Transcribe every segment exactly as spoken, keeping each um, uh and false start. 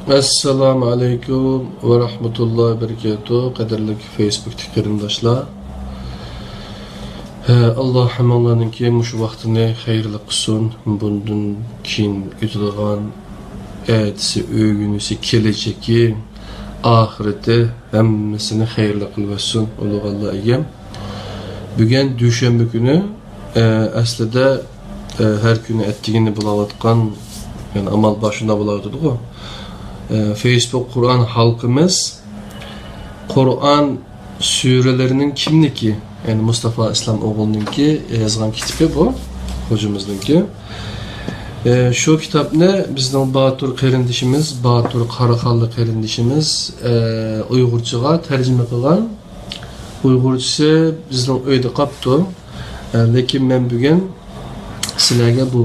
ئەسسالامۇ ئەلەيكۇم ۋە رەھمەتۇللاھى ۋە بەرىكاتۇھ. قەدىرلىك فېيسبۇكتىكى قېرىنداشلار. ھە، ئاللا ھەممىڭلارنىڭكى مۇشۇ ۋاقتىنى خەيرلىك قىلسۇن. بۇندىن كېيىن ئۆتىدىغان ئەتىسى، ئۆگۈنۈشى، كېلەچىكى، ئاخىرىتى ھەممىسىنى خەيرلىك قىلىۋەتسۇن ئۇلۇغ ئاللا ئىگەم. بۈگۈن دۈشەنبە كۈنى، ئە، ئەسلىدە، ئە، ھەر كۈنى ئەتىگىنى بولاۋاتقان، يەنى ئامال بار شۇنداق بولاۋاتىدىغۇ. ئە، فېيسبۇك قۇرئان ھالقىمىز، قۇرئان سۈرىلىرىنىڭ كىملىكى، يەنى مۇستافا ئىسلام ئوغۇلنىڭكى يازغان كىتابى بۇ، خوجىمىزنىڭكى. ئە، شۇ كىتابنى بىزنىڭ باتۇر قېرىندىشىمىز، باتۇر قاراخانلىق قېرىندىشىمىز، ئە، ئۇيغۇرچىغا تەرجىمە قىلغان. ئۇيغۇرچىسى بىزنىڭ ئۆيدە قاپتۇ. ئە، لېكىن مەن بۈگۈن سىلەرگە بۇ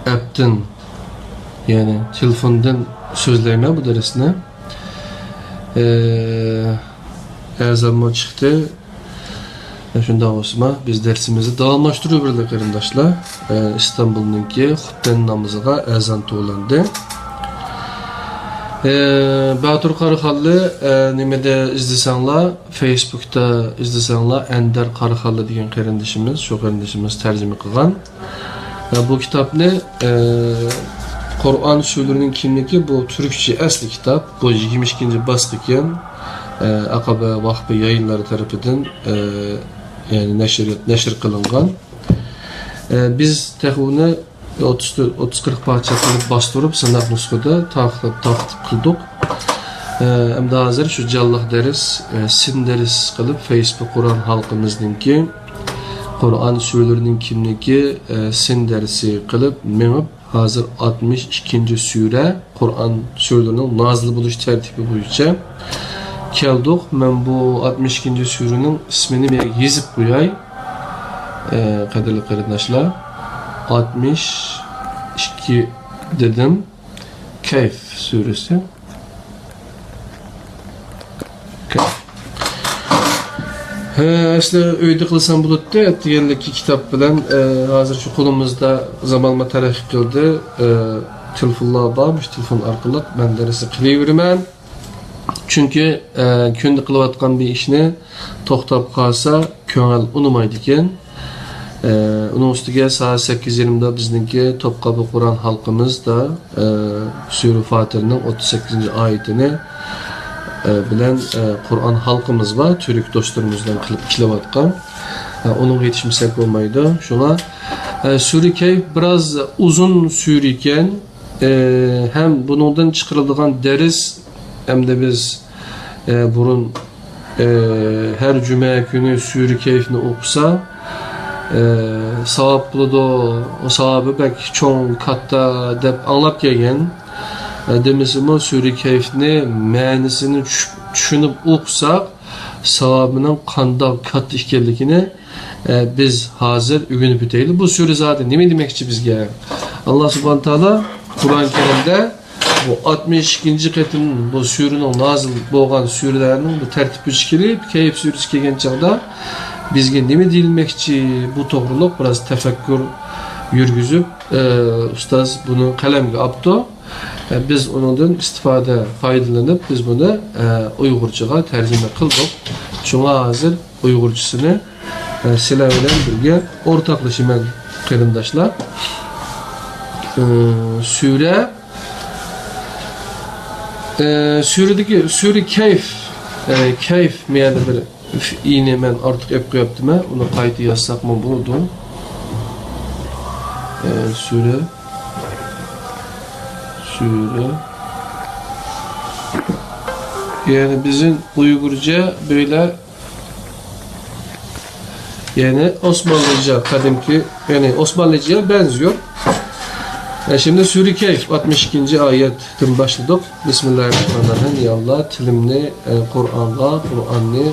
ئەپتىن، يەنى تېلېفوندىن سۆزلەيمەن بۇ دەرسنى. ئە، ئەزانمۇ چىقتى. ئە، شۇنداق بولسىمۇ، بىز دەرسىمىزنى داۋاملاشتۇرۇۋېرىلى، قېرىنداشلار. ئە، ئىستانبۇلنىڭكى خۇپتەن نامىزىغا ئەزان توۋلاندى. ئە، باتۇر قاراخانلى، ئە، نېمىدە ئىزدىسەڭلار، فېيسبۇكتا ئىزدىسەڭلار، ئەندەر قاراخانلى دېگەن قېرىندىشىمىز، شۇ قېرىندىشىمىز تەرجىمە قىلغان. ئە، بۇ كىتابنى، ئە، قۇرئان سۈرىلىرىنىڭ كىملىكى، بۇ تۈركچە ئەسلى كىتاب. بۇ يىگىرمە ئىككىنچى باسقۇچ ئىكەن. ئە، ئاقابە ۋاقپى يايىنلىرى تەرىپىدىن، ئە، يەنى نەشرىيات، نەشر قىلىنغان. ئە، بىز تېخى ئۇنى ئوتتۇز، ئوتتۇز قىرىق پارچە قىلىپ باستۇرۇپ، سىناق نۇسخىدا تارقىتىپ، تارقىتىپ قىلدۇق. ئە، ئەمدى ھازىر شۇ جانلىق دەرس، ئە، سىن دەرس قىلىپ، فېيسبۇك قۇرئان ھالقىمىزنىڭكى قۇرئان سۈرىلىرىنىڭ كىملىكى، ئە، سىن دەرسى قىلىپ مېڭىپ، ھازىر ئاتمىش ئىككىنچى سۈرە، قۇرئان سۈرىلىرىنىڭ نازىل بولۇش تەرتىپى بويىچە كەلدۇق. مەن بۇ ئاتمىش ئىككىنچى سۈرىنىڭ ئىسمىنى مەن يېزىپ قوياي. ئە، قەدىرلىك قېرىنداشلار، ئاتمىش ئىككى دېدىم. كەھف سۈرىسى. ھە، ئەسلى ئۆيدە قىلسام بولاتتى، ئەتىگەنلىكى كىتاب بىلەن، ئە، ھازىر شۇ قولىمىزدا زامانمۇ تەرەققىي قىلدى. ئە، تېلېفونلار بار، مۇشۇ تېلېفون ئارقىلىق مەن دەرسنى قىلىۋېرىمەن. چۈنكى، ئە، كۈندە قىلىۋاتقان بىر ئىشنى توختاپ قالسا، كۆڭۈل ئۇنىمايدىكەن. ئە، ئۇنىڭ ئۈستىگە سائەت سەككىز يېرىمدا بىزنىڭكى توپقابى قۇرئان ھالقىمىزدا، ئە، سۈرە فاتىرنىڭ ئوتتۇز سەككىزىنچى ئايىتىنى، ئە، بىلەن، ئە، قۇرئان ھالقىمىز بار، تۈرك دوستلىرىمىز بىلەن قىلىپ ئىشلەۋاتقان. ئە، ئۇنىڭغا يېتىشمىسەك بولمايدۇ. شۇڭا، ئە، سۈرە كەھف بىراز ئۇزۇن سۈرە ئىكەن. ئە، ھەم بۇنىڭدىن چىقىرىلىدىغان دەرس، ئەمدى بىز، ئە، بۇرۇن، ئە، ھەر جۈمە كۈنى سۈرە كەھفنى ئوقۇسا، ئە، ساۋاب بولىدۇ، ئۇ ساۋابى بەك چوڭ، كاتتا دەپ ئاڭلاپ كەلگەن. ئە، دېمىسىمۇ سۈرە كەھفنى مەنىسىنى چۈش-، چۈشىنىپ ئوقۇساق، ساۋابىنىڭ قانداق كاتتا ئىكەنلىكىنى ئە، بىز ھازىر ئۆگىنىپ ئۆتەيلى. بۇ سۈرە زادى نېمە دېمەكچى بىزگە؟ ئاللا سۇبھانە تائالا قۇرئان كەرىمدە بۇ ئاتمىش ئىككىنچى قېتىم بۇ سۈرىنىڭ نازىل بولغان سۈرىلەرنىڭ بۇ تەرتىپ بويىچە كېلىپ، كەھف سۈرىسى كەلگەن چاغدا بىزگە نېمە دېيىلمەكچى، بۇ توغرۇلۇق بىراز تەپەككۇر يۈرگۈزۈپ، ئە، ئۇستاز بۇنى قەلەمگە ئاپتۇ. ئە، بىز ئۇنىڭدىن ئىستىپادە، پايدىلىنىپ، بىز بۇنى، ئە، ئۇيغۇرچىغا تەرجىمە قىلدۇق. شۇڭا ھازىر ئۇيغۇرچىسىنى، ئە، سىلەر بىلەن بىرگە ئورتاقلىشىمەن، قېرىنداشلار. ئە، سۈرە، ئە، سۈرىدىكى، سۈرە كەھف، ئە، كەھف مەنە بىر ئىنى مەن ئارتۇق ئېلىپ قويۇپتىمەن، ئۇنى قايتا يازساقمۇ بولىدۇ. ئە، سۈرە، سۈرە. يەنى بىزنىڭ ئۇيغۇرچە بۆلە يەنى ئوسمانلىجا قەدىمكى، يەنى ئوسمانلىجىغا بەنزىيور. ئە، شىمدى سۈرە كەھف ئاتمىش ئىككىنچى ئايەتتىن باشلىدۇق. بىسمىللاھىررەھمانىررەھىم. يا ئاللا، تىلىمنى، ئە، قۇرئانغا، قۇرئاننى،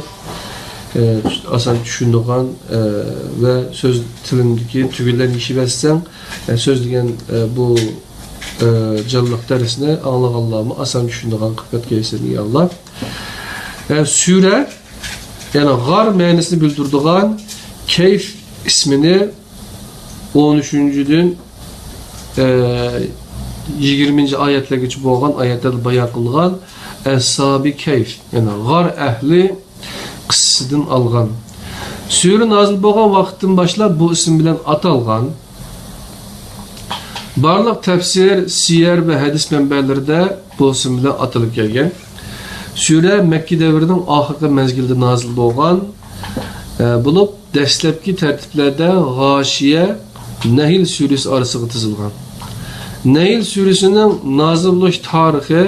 ئە، ئاسان چۈشىنىدىغان، ئە، ۋە سۆز تىلىمدىكى تۈگۈنلەرنى يېشىۋەتسەڭ، ئە، سۆزلىگەن، ئە، بۇ، ئە، جانلىق دەرسنى ئاڭلىغانلارمۇ ئاسان چۈشىنىدىغان قىلىپ بەرگەيسەن، يا ئاللا. ئە، سۈرە يەنى غار مەنىسىنى بىلدۈرىدىغان كەھف ئىسمىنى ئون ئۈچىنچىدىن، ئە، يىگىرمىنچى ئايەتلەرگىچە بولغان ئايەتلەردە بايان قىلغان ئەسھابى كەھف، يەنى غار ئەھلى قىسسىسىدىن ئالغان. سۈرە نازىل بولغان ۋاقىتتىن باشلاپ بۇ ئىسىم بىلەن ئاتالغان. بارلىق تەپسىر، سىيەر ۋە ھەدىس مەنبەلىرىدە بۇ ئىسىم بىلەن ئاتىلىپ كەلگەن. سۈرە مەككە دەۋرىنىڭ ئاخىرقى مەزگىلىدە نازىل بولغان، ئە، بولۇپ، دەسلەپكى تەرتىپلەردە غاشىيە، نەھل سۈرىسى ئارىسىغا تىزىلغان. نەھل سۈرىسىنىڭ نازىل بولۇش تارىخى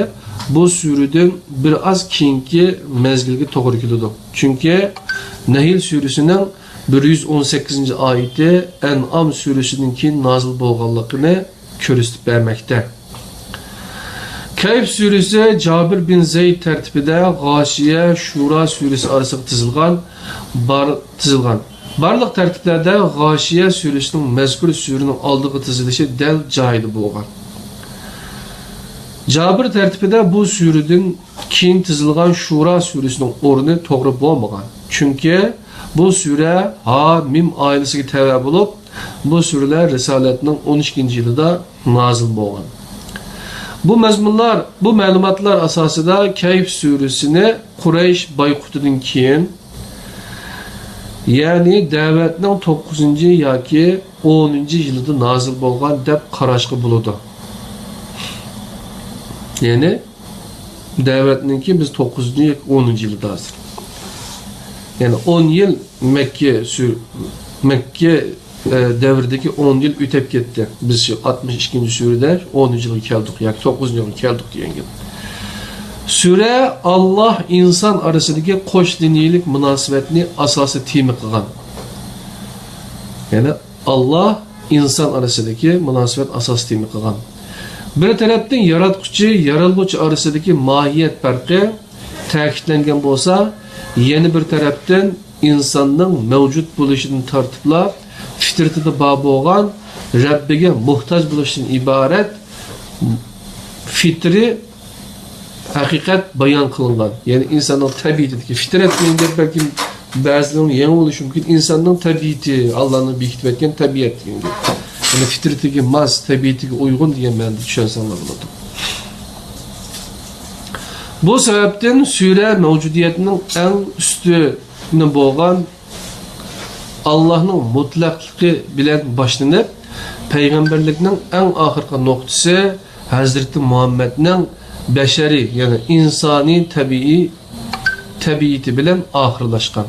بۇ سۈرىدىن بىر ئاز كېيىنكى مەزگىلگە توغرا كېلىدۇ. چۈنكى نەھل سۈرىسىنىڭ بىر يۈز ئون سەككىزىنچى ئايىتى ئەنئام سۈرىسىدىن كېيىن نازىل بولغانلىقىنى كۆرسىتىپ بەرمەكتە. كەھف سۈرىسى جابىر بىن زەيد تەرتىپىدە غاشىيە، شۇرا سۈرىسى ئارىسىغا تىزىلغان، بار، تىزىلغان. بارلىق تەرتىپلەردە غاشىيە سۈرىسىنىڭ مەزكۇر سۈرىنىڭ ئالدىغا تىزىلىشى دەل جايىدا بولغان. جابىر تەرتىپىدە بۇ سۈرىدىن كېيىن تىزىلغان شۇرا سۈرىسىنىڭ ئورنى توغرا بولمىغان. چۈنكى بۇ سۈرە ھا مىم ئائىلىسىگە تەۋە بولۇپ، بۇ سۈرىلەر رىسالەتنىڭ ئون ئىككىنچى يىلىدا نازىل بولغان. بۇ مەزمۇنلار، بۇ مەلۇماتلار ئاساسىدا كەھف سۈرىسىنى قۇرەيش بايقۇتىدىن كېيىن، يەنى دەۋەتنىڭ توققۇزىنچى ياكى ئونىنچى يىلىدا نازىل بولغان دەپ قاراشقا بولىدۇ. يەنى دەۋەتنىڭكى بىز توققۇزىنچى ياكى ئونىنچى يىلىدا ھازىر. يەنى ئون يىل مەككە سۈر-، مەككە، ئە، دەۋرىدىكى ئون يىل ئۆتۈپ كەتتى. بىز شۇ ئاتمىش ئىككىنچى سۈرىدە ئونىنچى يىلغا كەلدۇق ياكى توققۇزىنچى يىلغا كەلدۇق دېگەن گەپ. سۈرە ئاللاھ ئىنسان ئارىسىدىكى قوش لىنىيىلىك مۇناسىۋەتنى ئاساسىي تېما قىلغان. يەنى ئاللاھ ئىنسان ئارىسىدىكى مۇناسىۋەت ئاساسىي تېما قىلغان. بىر تەرەپتىن ياراتقۇچى، يارالغۇچى ئارىسىدىكى ماھىيەت پەرقى تەكىتلەنگەن بولسا، يەنە بىر تەرەپتىن ئىنساننىڭ مەۋجۇت بولۇشىدىن تارتىپلا فىترىتىدە بار بولغان رەببىگە موھتاج بولۇشتىن ئىبارەت فىترىي ھەقىقەت بايان قىلىنغان. يەنى ئىنساننىڭ تەبىئىتىدىكى، فىترەت دېگەن گەپ بەلكىم بەزىلەرنىڭ يېڭى بولۇشى مۇمكىن، ئىنساننىڭ تەبىئىتى، ئاللانىڭ بېكىتىۋەتكەن تەبىئەت دېگەن گەپ. يەنى فىترىتىگە ماس، تەبىئىتىگە ئۇيغۇن دېگەن مەنىدە چۈشەنسەڭلار بولىدۇ. بۇ سەۋەبتىن سۈرە مەۋجۇدىيەتنىڭ ئەڭ ئۈستۈنى بولغان ئاللاھنىڭ مۇتلەقلىقى بىلەن باشلىنىپ، پەيغەمبەرلىكنىڭ ئەڭ ئاخىرقى نۇقتىسى ھەزرىتى مۇھەممەدنىڭ بەشەرىي، يەنى ئىنسانىي تەبىئىي، تەبىئىتى بىلەن ئاخىرلاشقان.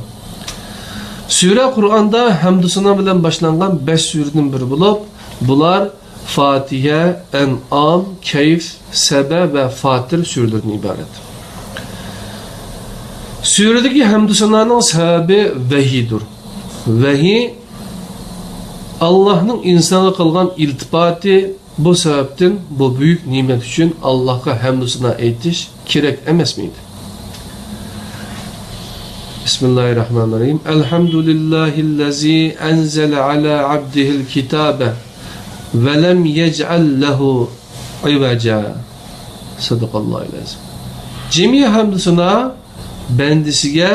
سۈرە قۇرئاندا ھەمدۇسانا بىلەن باشلانغان بەش سۈرىدىن بىرى بولۇپ، بۇلار فاتىھە، ئەنئام، كەيف، سەبە ۋە فاتىر سۈرىلىرىدىن ئىبارەت. سۈرىدىكى ھەمدۇسانانىڭ سەۋەبى ۋەھىيدۇر. ۋەھىي ئاللاھنىڭ ئىنسانغا قىلغان ئىلتىپاتى، بۇ سەۋەبتىن بۇ بۈيۈك نېمەت ئۈچۈن ئاللاھقا ھەمدۇسانا ئېيتىش كېرەك ئەمەسمىدى؟ بىسمىللاھىررەھمانىررەھىم. ئەلھەمدۇلىللاھىللەزى ئەنزەلە ئەلا ئەبدىھىل كىتابە ۋەلەم يەجئەل لەھۇ ئىۋەجا. سەدەقەللاھۇل ئەزىم. جىمى ھەمدۇسانا بەندىسىگە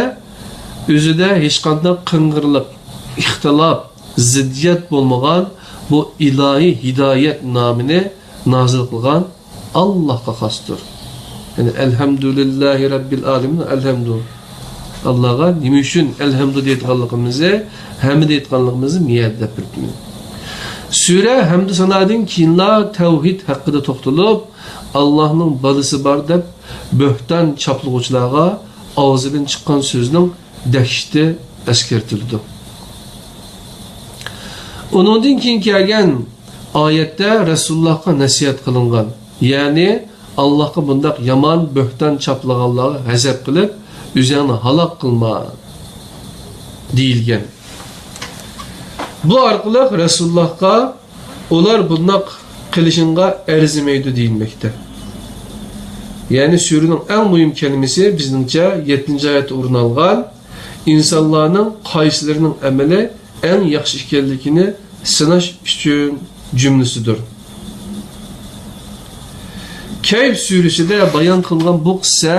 ئۆزىدە ھېچقانداق قىڭغىرلىق، ئىختىلاپ، زىددىيەت بولمىغان بۇ ئىلاھىي ھىدايەت نامىنى نازىل قىلغان ئاللاھقا خاستۇر. يەنى ئەلھەمدۇلىللاھى رەببىل ئالەمىن، ئەلھەمدۇ. ئاللاھقا نېمە ئۈچۈن ئەلھەمدۇ دەيدىغانلىقىمىزنى، ھەمدە دەيدىغانلىقىمىزنى مۇ يەردە دەپ بېرىپتىمەن. سۈرە ھەمدۇ سانادىن كېيىنلا تەۋھىد ھەققىدە توختىلىپ، ئاللاھنىڭ بالىسى بار دەپ بۆھتان چاپلىغۇچىلارغا ئاغزىدىن چىققان سۆزنىڭ دەھشىتى ئەسكەرتىلىدۇ. ئۇنىڭدىن كېيىن كەلگەن ئايەتتە رەسۇلۇللاھقا نەسىھەت قىلىنغان، يەنى ئاللاھقا بۇنداق يامان بۆھتان چاپلىغانلارغا غەزەپ قىلىپ، ئۆزۈڭنى ھالاك قىلما دېيىلگەن. بۇ ئارقىلىق رەسۇلۇللاھقا ئۇلار بۇنداق قىلىشىڭغا ئەرزىمەيدۇ دېيىلمەكتە. يەنى سۈرىنىڭ ئەڭ مۇھىم كەلىمىسى بىزنىڭچە يەتتىنچى ئايەتتە ئورۇن ئالغان، ئىنسانلارنىڭ قايسىلىرىنىڭ ئەمىلى ئەڭ ياخشى ئىكەنلىكىنى سىناش ئۈچۈن جۈملىسىدۇر. كەھف سۈرىسىدە بايان قىلىنغان بۇ قىسسە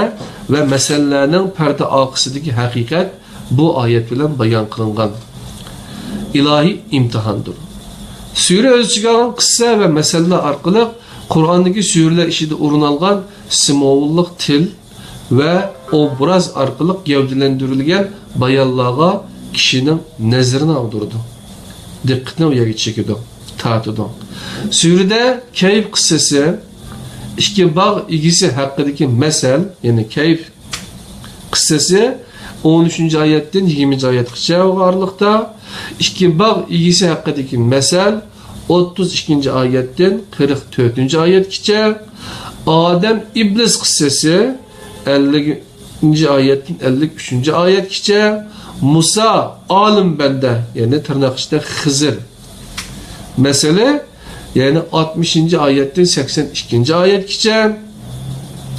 ۋە مەسىلىلەرنىڭ پەردە ئارقىسىدىكى ھەقىقەت بۇ ئايەت بىلەن بايان قىلىنغان ئىلاھىي ئىمتىھاندۇر. سۈرە ئۆز ئىچىگە ئالغان قىسسە ۋە مەسەللەر ئارقىلىق قۇرئاندىكى سۈرىلەر ئىچىدە ئورۇن ئالغان سىمۋوللۇق تىل ۋە ئوبراز ئارقىلىق گەۋدىلەندۈرۈلگەن بايانلارغا كىشىنىڭ نەزىرىنى ئاغدۇرىدۇ، دىققىتىنى ئۇ يەرگە چېكىدۇ، تارتىدۇ. سۈرىدە كەيف قىسسىسى، ئىككى باغ ئىگىسى ھەققىدىكى مەسەل، يەنى كەيف قىسسىسى ئون ئۈچىنچى ئايەتتىن يىگىرمىنچى ئايەتكىچە ئارىلىقتا، ئىككى باغ ئىگىسى ھەققىدىكى مەسەل ئوتتۇز ئىككىنچى ئايەتتىن قىرىق تۆتىنچى ئايەتكىچە، ئادەم ئىبلىس قىسسىسى ئەللىكىنچى ئايەتتىن ئەللىك ئۈچىنچى ئايەتكىچە، مۇسا ئالىم بەندە، يەنى تىرناق ئىچىدە خىزىر مەسىلى، يەنى ئاتمىشىنچى ئايەتتىن سەكسەن ئىككىنچى ئايەتكىچە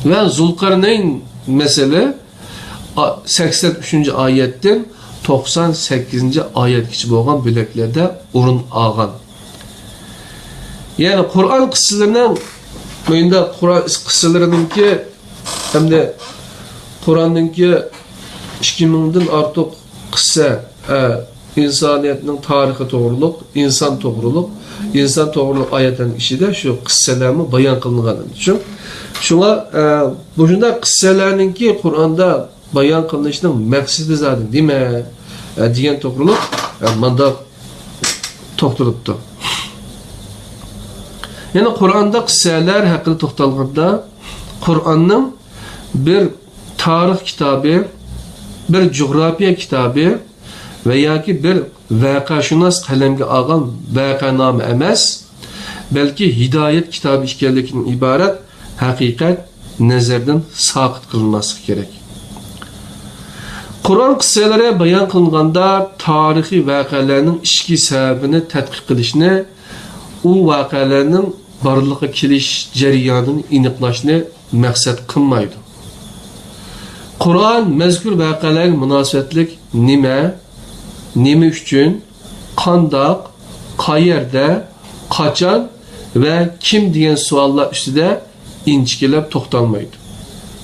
ۋە زۇلقەرنەين مەسىلى، ئا-، سەكسەن ئۈچىنچى ئايەتتىن توقسان سەككىزىنچى ئايەتكىچە بولغان بۆلەكلەردە ئورۇن ئالغان. يەنى قۇرئان قىسسىلىرىنىڭ، مۇنداق قۇرئان قىسسىلىرىنىڭكى ھەمدە قۇرئاننىڭكى ئىككى مىڭدىن ئارتۇق قىسسە، ئە، ئىنسانىيەتنىڭ تارىخى توغرۇلۇق، ئىنسان توغرۇلۇق، ئىنسان توغرۇلۇق ئايەتلەرنىڭ ئىچىدە شۇ قىسسەلەرمۇ بايان قىلىنغان. شۇ، شۇڭا، ئە، مۇشۇنداق قىسسەلەرنىڭكى قۇرئاندا بايان قىلىنىشنىڭ مەقسىتى زادى نېمە، ئە، دېگەن توغرۇلۇق، ئە، مۇنداق توختىلىپتۇ. يەنە قۇرئاندا قىسسەلەر ھەققىدە توختالغاندا، قۇرئاننىڭ بىر تارىخ كىتابى، بىر جۇغراپىيە كىتابى ۋە ياكى بىر ۋەقەشۇناس قەلەمگە ئالغان ۋەقەنامە ئەمەس، بەلكى ھىدايەت كىتابى ئىكەنلىكىدىن ئىبارەت ھەقىقەت نەزەردىن ساقىت قىلىنماسلىقى كېرەك. قۇرئان قىسسىلىرى بايان قىلىنغاندا تارىخىي ۋەقەلەرنىڭ ئىچكى سەۋەبىنى تەتقىق قىلىشنى، ئۇ ۋەقەلەرنىڭ بارلىققا كېلىش جەريانىنى ئېنىقلاشنى مەقسەت قىلمايدۇ. قۇرئان مەزكۇر ۋەقەلەرگە مۇناسىۋەتلىك نېمە، نېمە ئۈچۈن، قانداق، قەيەردە، قاچان ۋە كىم دېگەن سوئاللار ئۈستىدە ئىنچىكىلەپ توختالمايدۇ.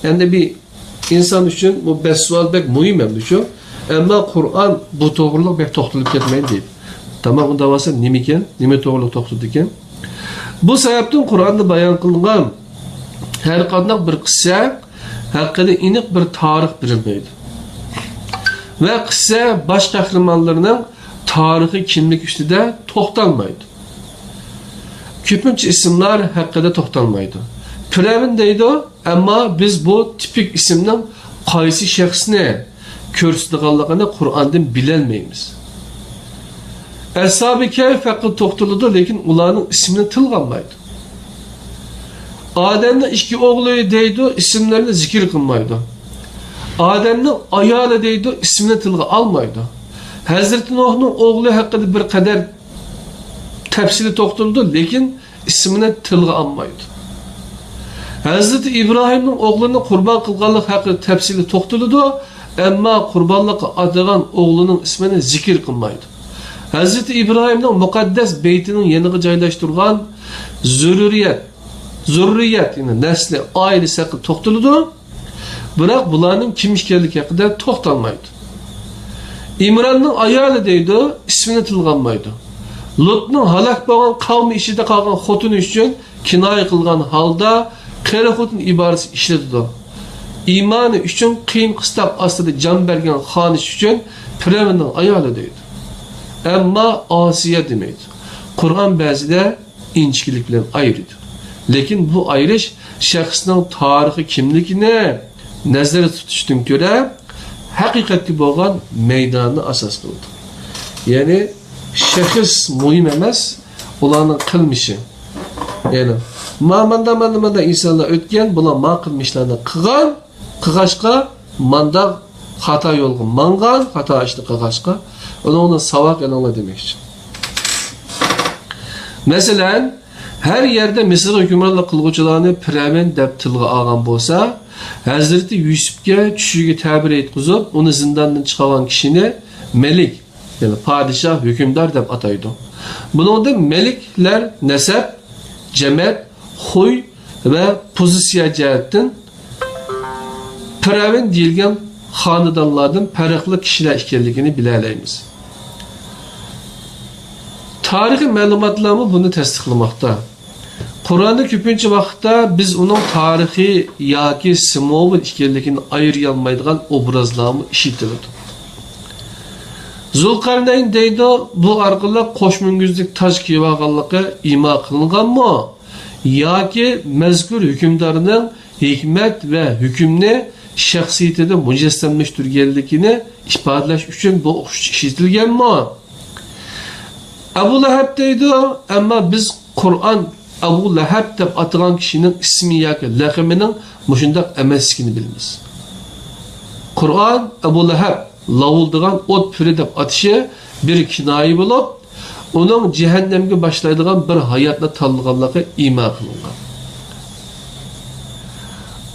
ئەمدى بىر ئىنسان ئۈچۈن بۇ بەش سوئال بەك مۇھىم ئەمدى شۇ. ئەمما قۇرئان بۇ توغرۇلۇق بەك توختىلىپ كەتمەيدۇ دەيدۇ. تامام، ئۇنداق بولسا نېمىكەن؟ نېمە توغرۇلۇق توختىدىكەن؟ بۇ سەۋەبتىن قۇرئاندا بايان قىلىنغان ھەر قانداق بىر قىسسە ھەققىدە ئېنىق بىر تارىخ بېرىلمەيدۇ. ۋە قىسسە باش قەھرىمانلىرىنىڭ تارىخىي كىملىكى ئۈستىدە توختالمايدۇ. كۆپىنچە ئىسىملار ھەققىدە توختالمايدۇ. پىرئەۋن دەيدۇ، ئەمما بىز بۇ تىپىك ئىسىمنىڭ قايسى شەخسنى كۆرسىتىدىغانلىقىنى قۇرئاندىن بىلەلمەيمىز. ئەسھابى كەھف ھەققىدە توختىلىدۇ، لېكىن ئۇلارنىڭ ئىسمىنى تىلغا ئالمايدۇ. ئادەمنىڭ ئىككى ئوغلى دەيدۇ، ئىسىملىرىنى زىكىر قىلمايدۇ. ئادەمنىڭ ئايالى دەيدۇ، ئىسمىنى تىلغا ئالمايدۇ. ھەزرىتى نۇھنىڭ ئوغلى ھەققىدە بىر قەدەر تەپسىلىي توختىلىدۇ، لېكىن ئىسمىنى تىلغا ئالمايدۇ. ھەزرىتى ئىبراھىمنىڭ ئوغلىنى قۇربان قىلغانلىق ھەققىدە تەپسىلىي توختىلىدۇ، ئەمما قۇربانلىققا ئاتىغان ئوغلىنىڭ ئىسمىنى زىكىر قىلمايدۇ. ھەزرىتى ئىبراھىمنىڭ مۇقەددەس بەيتىنىڭ يېنىغا جايلاشتۇرغان زۆرۈرىيەت، زۇررىيەت، يەنى نەسلى، ئائىلىسى ھەققىدە توختىلىدۇ. بىراق بۇلارنىڭ كىم ئىكەنلىكى ھەققىدە توختالمايدۇ. ئىمراننىڭ ئايالى دەيدۇ، ئىسمىنى تىلغا ئالمايدۇ. لۇتنىڭ ھالاك بولغان قەۋمى ئىچىدە قالغان خوتۇنى ئۈچۈن كىنايە قىلغان ھالدا قېرى خوتۇن ئىبارىسى ئىشلىتىدۇ. ئىمانى ئۈچۈن قىيىن قىستاق ئاستىدا جان بەرگەن خانىش ئۈچۈن پىرئەۋننىڭ ئايالى دەيدۇ. ئەمما ئاسىيە دېمەيدۇ. قۇرئان بەزىدە ئىنچىكىلىك بىلەن ئايرىيدۇ. لېكىن بۇ ئايرىش شەخسنىڭ تارىخىي كىملىكىنى نەزەردە تۇتۇشتىن كۆرە ھەقىقەتكە بولغان مەيدانىنى ئاساس قىلىدۇ. يەنى شەخس مۇھىم ئەمەس، ئۇلارنىڭ قىلمىشى. يەنى ما ماندا، ماندا، ماندا ئىنسانلار ئۆتكەن، بۇلار ما قىلمىشلارنى قىلغان، قىلغاچقا مانداق خاتا يولغا ماڭغان، خاتا ئىشنى قىلغاچقا ئۇنىڭدىن ساۋاق ئېلىڭلار دېمەكچى. مەسىلەن، ھەر يەردە مىسىرغا ھۆكۈمرانلىق قىلغۇچىلارنى پىرئەۋن دەپ تىلغا ئالغان بولسا، ھەزرىتى يۈسۈپكە چۈشىگە تەبىر ئېيتقۇزۇپ، ئۇنى زىنداندىن چىقارغان كىشىنى مەلىك، يەنى پادىشاھ، ھۆكۈمدار دەپ ئاتايدۇ. بۇنىڭدىن مەلىكلەر نەسەب، جەمەت، خۇي ۋە پوزىتسىيە جەھەتتىن پىرئەۋن دېيىلگەن خانىدانلاردىن پەرقلىق كىشىلەر ئىكەنلىكىنى بىلەلەيمىز. تارىخىي مەلۇماتلارمۇ بۇنى تەستىقلىماقتا. قۇرئاننى كۆپىنچە ۋاقىتتا بىز ئۇنىڭ تارىخىي ياكى سىمۋول ئىكەنلىكىنى ئايرىيالمايدىغان ئوبرازلارمۇ ئىشلىتىلىدۇ. زۇلقەرنەين دەيدۇ، بۇ ئارقىلىق قوش مۈڭگۈزلۈك تاج كىيىۋالغانلىقى ئىما قىلىنغانمۇ؟ ياكى مەزكۇر ھۆكۈمدارنىڭ ھېكمەت ۋە ھۆكۈمنى شەخسىيىتىدە مۇجەسسەملەشتۈرگەنلىكىنى ئىپادىلەش ئۈچۈن بۇ ئوخشىتىش ئىشلىتىلگەنمۇ؟ ئەبۇ لەھەب دەيدۇ، ئەمما بىز قۇرئان ئەبۇ لەھەب دەپ ئاتىغان كىشىنىڭ ئىسمى ياكى لەقىمىنىڭ مۇشۇنداق ئەمەسلىكىنى بىلىمىز. قۇرئان ئەبۇ لەھەب، لاۋۇلدىغان ئوت پىرى دەپ ئاتىشى بىر كىنايە بولۇپ، ئۇنىڭ جەھەننەمگە باشلايدىغان بىر ھاياتنى تاللىغانلىقى ئىما قىلىنغان.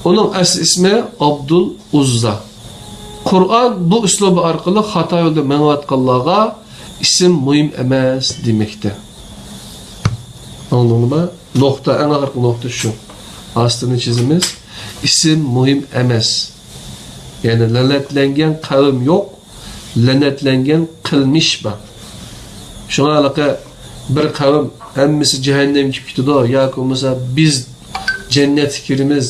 ئۇنىڭ ئەسلى ئىسمى ئابدۇل ئۇززا. قۇرئان بۇ ئۇسلۇبى ئارقىلىق خاتا يولدا مېڭىۋاتقانلارغا ئىسىم مۇھىم ئەمەس دېمەكتە. ئاڭلىدىڭلارمۇ؟ نۇقتا، ئەڭ ئاخىرقى نۇقتا شۇ. ئاستىنى چىزىمىز. ئىسىم مۇھىم ئەمەس. يەنى لەنەتلەنگەن قەۋم يوق، لەنەتلەنگەن قىلمىش بار. شۇڭا ھېلىقى بىر قەۋم ھەممىسى جەھەننەمگە كېتىدۇ ياكى بولمىسا بىز جەننەتكە كىرىمىز،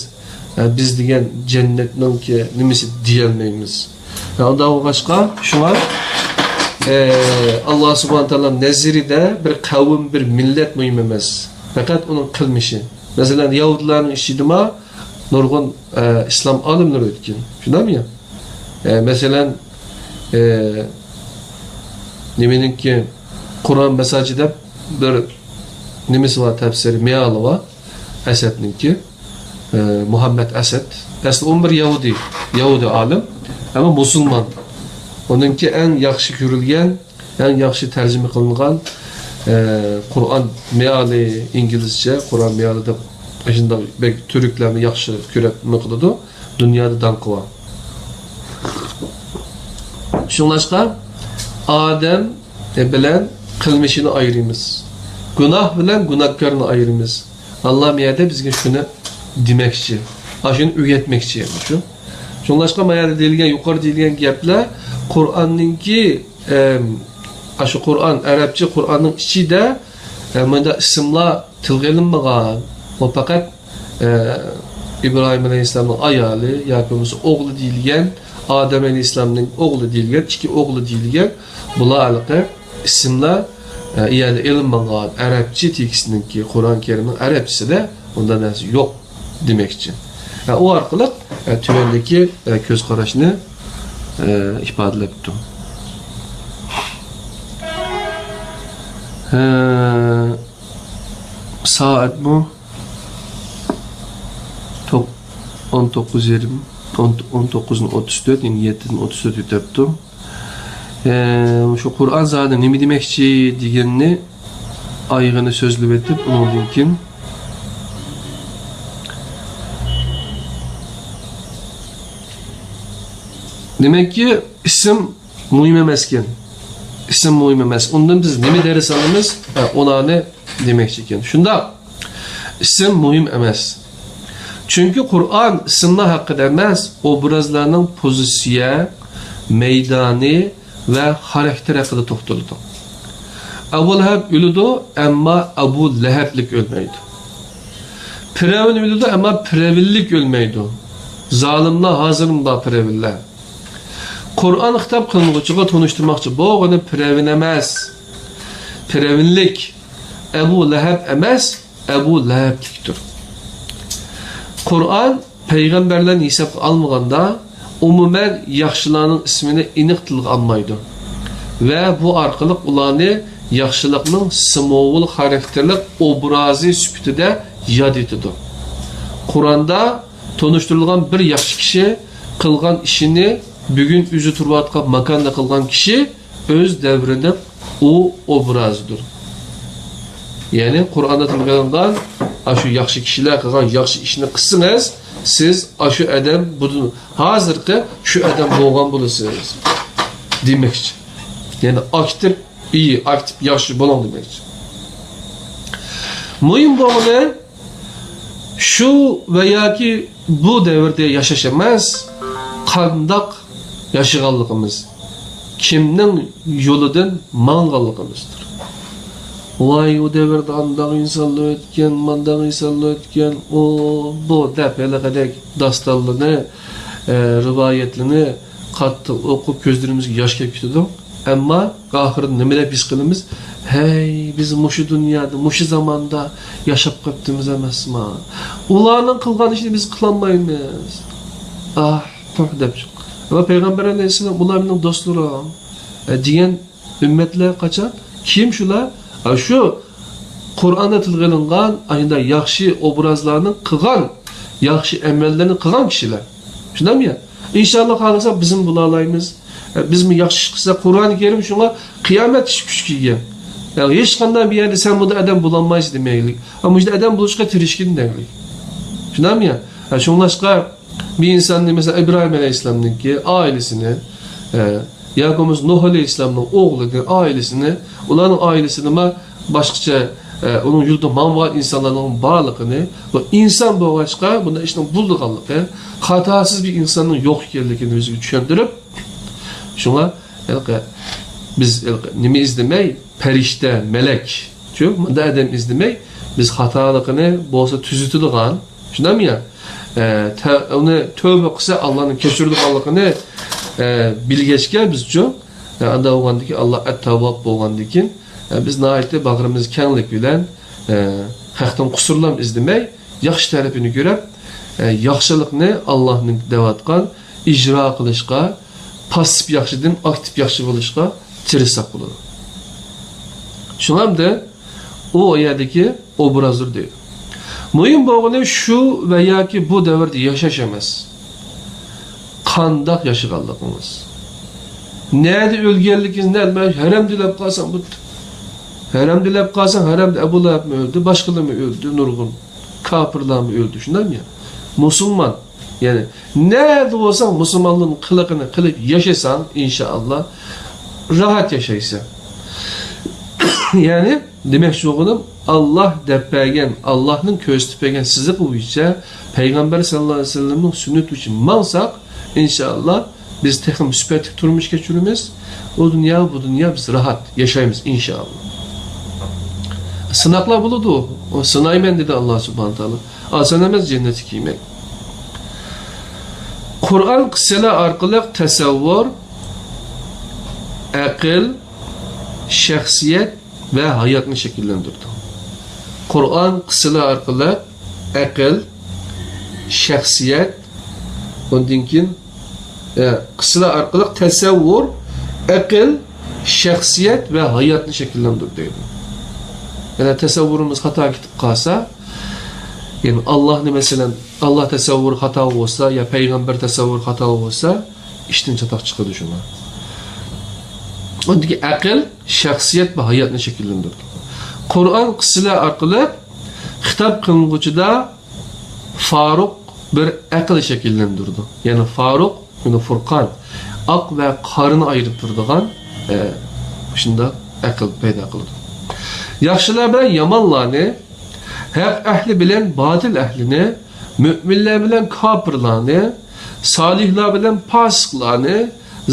ھە، بىز دېگەن جەننەتنىڭكى نېمىسى دېيەلمەيمىز. ھە، ئۇنداق بولغاچقا، شۇڭا، ئە، ئاللا سۇبھانە تائالا نەزىرىدە بىر قەۋم، بىر مىللەت مۇھىم ئەمەس. پەقەت ئۇنىڭ قىلمىشى. مەسىلەن، يەھۇدىيلارنىڭ ئىچىدىمۇ نۇرغۇن، ئە، ئىسلام ئالىملىرى ئۆتكەن. شۇنداقمۇ يا؟ ئە، مەسىلەن، ئە، نېمىنىڭكى، قۇرئان مەساجى دەپ بىر نېمىسى بار، تەپسىرى، مېئالى بار، ئەسەدنىڭكى، ئە، مۇھەممەد ئەسەد. ئەسلى ئۇمۇ بىر يەھۇدىي، يەھۇدىي ئالىم، ئەمما مۇسۇلمان. ئۇنىڭكى ئەڭ ياخشى كۆرۈلگەن، ئەڭ ياخشى تەرجىمە قىلىنغان، ئە، قۇرئان مېئالى، ئىنگلىزچە قۇرئان مېئالى دەپ، شۇنداق بەك تۈركلەرمۇ ياخشى كۆرۈپ نېمە قىلىدۇ. دۇنيادا داڭقى بار. شۇڭلاشقا ئادەم بىلەن قىلمىشىنى ئايرىيمىز. گۇناھ بىلەن گۇناھكارنى ئايرىيمىز. ئاللا بۇ يەردە بىزگە شۇنى دېمەكچى. ئاشۇنى ئۆگەتمەكچى، يەنى شۇ. شۇڭلاشقا ما يەردە دېيىلگەن، يۇقىرىدا دېيىلگەن گەپلەر قۇرئاننىڭكى، ئەم، ئاشۇ قۇرئان، ئەرەبچە قۇرئاننىڭ ئىچىدە، ئە، مۇنداق ئىسىملار تىلغا ئېلىنمىغان. ئۇ پەقەت ئە، ئىبراھىم ئەلەيھىسسالامنىڭ ئايالى ياكى بولمىسا ئوغلى دېيىلگەن، ئادەم ئەلەيھىسسالامنىڭ ئوغلى دېيىلگەن، ئىككى ئوغلى دېيىلگەن، بۇلار ھېلىقى ئىسىملار، ئە، يەنى ئېلىنمىغان ئەرەبچە تېكىستنىڭكى، قۇرئان كەرىمنىڭ ئەرەبچىسىدە ئۇنداق نەرسە يوق دېمەكچى. ئە، ئۇ ئارقىلىق، ئە، تۆۋەندىكى، ئە، كۆز قاراشنى، ئە، ئىپادىلەپتۇ. ھە، سائەتمۇ توق-، ئون توققۇز يېرىم، ئون، ئون توققۇزدىن ئوتتۇز تۆت، يەنى يەتتىدىن ئوتتۇز تۆت ئۆتەپتۇ. ئە، شۇ قۇرئان زادى نېمە دېمەكچى دېگەننى ئايىغىنى سۆزلىۋېتىپ، ئۇنىڭدىن كېيىن دېمەككى، ئىسىم مۇھىم ئەمەسكەن. ئىسىم مۇھىم ئەمەس. ئۇندىن بىز نېمە دەرس ئالىمىز؟ ھە، ئۇلارنى دېمەكچى ئىكەن. شۇنداق. ئىسىم مۇھىم ئەمەس. چۈنكى قۇرئان ئىسىملار ھەققىدە ئەمەس، ئوبرازلارنىڭ پوزىتسىيە، مەيدانى ۋە خاراكتېرى ھەققىدە توختىلىدۇ. ئەبۇ لەھەب ئۆلىدۇ، ئەمما ئەبۇ لەھەبلىك ئۆلمەيدۇ. پىرئەۋن ئۆلىدۇ، ئەمما پىرئەۋنلىك ئۆلمەيدۇ. زالىملار ھازىرمۇ بار، پىرئەۋنلەر. قۇرئان خىتاب قىلىنغۇچىغا تونۇشتۇرماقچى بولغىنى پىرئەۋن ئەمەس، پىرئەۋنلىك، ئەبۇ لەھەب ئەمەس، ئەبۇ لەھەبلىكتۇر. قۇرئان پەيغەمبەرلەرنى ھېسابقا ئالمىغاندا، ئومۇمەن ياخشىلارنىڭ ئىسمىنى ئېنىق تىلغا ئالمايدۇ ۋە بۇ ئارقىلىق ئۇلارنى ياخشىلىقنىڭ سىمۋول خاراكتېرلىك ئوبرازى سۈپىتىدە ياد ئېتىدۇ. قۇرئاندا تونۇشتۇرۇلغان بىر ياخشى كىشى قىلغان ئىشىنى بۈگۈن ئۆزى تۇرۇۋاتقان ماكاندا قىلغان كىشى ئۆز دەۋرىنىڭ ئۇ ئوبرازىدۇر. يەنى قۇرئاندا تىلغا ئېلىنغان ئاشۇ ياخشى كىشىلەر قىلغان ياخشى ئىشنى قىلسىڭىز، سىز ئاشۇ ئادەم بۇدۇن ھازىرقى شۇ ئادەم بولغان بولىسىز دېمەكچى. يەنى ئاكتىپ، ئىيى، ئاكتىپ، ياخشى بولۇڭ دېمەكچى. مۇھىم بولغىنى شۇ ۋە ياكى بۇ دەۋردە ياشاش ئەمەس، قانداق ياشىغانلىقىمىز، كىمنىڭ يولىدىن ماڭغانلىقىمىزدۇر. ۋاي، ئۇ دەۋردە ئانداق ئىنسانلار ئۆتكەن، مانداق ئىنسانلار ئۆتكەن، ئۇ، بۇ دەپ ھېلىقىدەك داستانلىرىنى، ئە، رىۋايەتلىرىنى قاتتىق ئوقۇپ، كۆزلىرىمىزگە ياش كېلىپ كېتىدۇ. ئەمما ئاخىرىدا نېمە دەپ ھېس قىلىمىز؟ ھەي، بىز مۇشۇ دۇنيادا، مۇشۇ زاماندا ياشاپ قاپتىمىز ئەمەسما؟ ئۇلارنىڭ قىلغان ئىشىنى بىز قىلالمايمىز. ئاھ، پۇھ دەپ چىققان. ئەمما پەيغەمبەر ئەلەيھىسسالام، «ئۇلار مېنىڭ دوستلىرىم» دېگەن ئۈممەتلەر قاچان؟ كىم شۇلار؟ ئاشۇ قۇرئاندا تىلغا ئېلىنغان، ئاشۇنداق ياخشى ئوبرازلارنى قىلغان، ياخشى ئەمەللەرنى قىلغان كىشىلەر. شۇنداقمۇ يا؟ ئىنشاللا خالىسا بىزمۇ بولالايمىز. بىزمۇ ياخشى ئىش قىلساق، قۇرئانى كەرىم شۇڭا قىيامەت ئىش كۈچكە ئىگە. يەنى ھېچقانداق بىر يەردە سەن بۇنداق ئادەم بولالمايسەن دېمەيلىك. ئەمما مۇشۇنداق ئادەم بولۇشقا تىرىشقىن دەيلىك. شۇنداقمۇ يا؟ شۇڭلاشقا بىر ئىنساننى، مەسىلەن، ئىبراھىم ئەلەيھىسسالامنىڭكى ئائىلىسىنى، ئە، ياكى بولمىسا نۇھ ئەلەيھىسسالامنىڭ ئوغلىنى، ئائىلىسىنى، ئۇلارنىڭ ئائىلىسىنىمۇ باشقىچە، ئە، ئۇنىڭ يولىدا ماڭمىغان ئىنسانلارنىڭ بارلىقىنى، بۇ ئىنسان بولغاچقا بۇنداق ئىشنىڭ بولىدىغانلىقى، خاتاسىز بىر ئىنساننىڭ يوق ئىكەنلىكىنى ئۆزىگە چۈشەندۈرۈپ، شۇڭا ھېلىقى بىز ھېلىقى نېمە ئىزدىمەي، پەرىشتە، مەلەك، چۈ، مۇنداق ئادەم ئىزدىمەي، بىز خاتالىقىنى بولسا تۈزىتىدىغان، شۇنداقمۇ يا؟ ئە، تە-، ئۇنى تۆۋبە قىلسا، ئاللانىڭ كەچۈرىدىغانلىقىنى، ئە، بىلگەچكە بىزچۇ، ئە، ئاندا بولغاندىكىن، ئاللا ئەت-تەۋۋاب بولغاندىكىن، ئە، بىز ناھايىتى باغرىمىز كەڭلىك بىلەن، ئە، خەقتىن قۇسۇرلام ئىزدىمەي، ياخشى تەرىپىنى كۆرۈپ، ئە، ياخشىلىقنى ئاللانىڭ دەۋاتقان ئىجرا قىلىشقا، پاسسىپ ياخشىدىن ئاكتىپ ياخشى بولۇشقا تىرىشساق بولىدۇ. شۇڭا ئەمدى ئۇ يەردىكى ئوبرازدۇر دەيدۇ. مۇھىم بولغىنى شۇ ۋە ياكى بۇ دەۋردە ياشاش ئەمەس. قانداق ياشىغانلىقىڭىز. نەدە ئۆلگەنلىكىڭىز، نە-، ھەرەمدە ئۆلۈپ قالساڭ، بۇ ھەرەمدە ئۆلۈپ قالساڭ، ھەرەمدە ئەبۇ لەھەبمۇ ئۆلدى، باشقىلارمۇ ئۆلدى، نۇرغۇن كاپىرلارمۇ ئۆلدى، شۇنداقمۇ يا؟ مۇسۇلمان، يەنى نەدە بولساڭ مۇسۇلمانلىقنىڭ قىلىقىنى قىلىپ ياشىساڭ، ئىنشائاللا، راھەت ياشايسەن. يەنى دېمەكچى بولغىنىم، ئاللا دەپ بەرگەن، ئاللانىڭ كۆرسىتىپ بەرگەن سىزىقى بويىچە، پەيغەمبەر سەللەللاھۇ ئەلەيھى ۋەسەللەمنىڭ سۈننىتى بويىچە ماڭساق، ئىنشائاللا، بىز تېخىمۇ سۈپەتلىك تۇرمۇش كەچۈرىمىز. ئۇ دۇنيا، بۇ دۇنيا بىز راھەت ياشايمىز، ئىنشائاللا. سىناقلار بولىدۇ. ئۇ سىنايمەن دېدى ئاللا سۇبھانە تائالا. ئاسان ئەمەس جەننەتكە كىرمەك. قۇرئان قىسسىلەر ئارقىلىق تەسەۋۋۇر، ئەقىل، شەخسىيەت ۋە ھاياتنى شەكىللەندۈرىدۇ. قۇرئان قىسسىلەر ئارقىلىق ئەقىل، شەخسىيەت، ئۇندىن كېيىن، ئە، قىسسىلەر ئارقىلىق تەسەۋۋۇر، ئەقىل، شەخسىيەت ۋە ھاياتنى شەكىللەندۈرىدۇ دەيدۇ. يەنى تەسەۋۋۇرىمىز خاتا كېتىپ قالسا، يەنى ئاللانى، مەسىلەن، ئاللا تەسەۋۋۇرى خاتا بولسا يا پەيغەمبەر تەسەۋۋۇرى خاتا بولسا، ئىشتىن چاتاق چىقىدۇ شۇڭا. ئۇندىكى ئەقىل، شەخسىيەت ۋە ھاياتنى شەكىللەندۈرىدۇ. قۇرئان قىسسىلەر ئارقىلىق خىتاب قىلىنغۇچىدا فاروق بىر ئەقىل شەكىللەندۈرىدۇ. يەنى فاروق، يەنى فۇرقان، ئاق ۋە قارىنى ئايرىپ تۇرىدىغان، ئە، شۇنداق ئەقىل پەيدا قىلىدۇ. ياخشىلار بىلەن يامانلارنى، ھەق ئەھلى بىلەن باتىل ئەھلىنى، مۆمىنلەر بىلەن كاپىرلارنى، سالىھلار بىلەن پاسىقلارنى،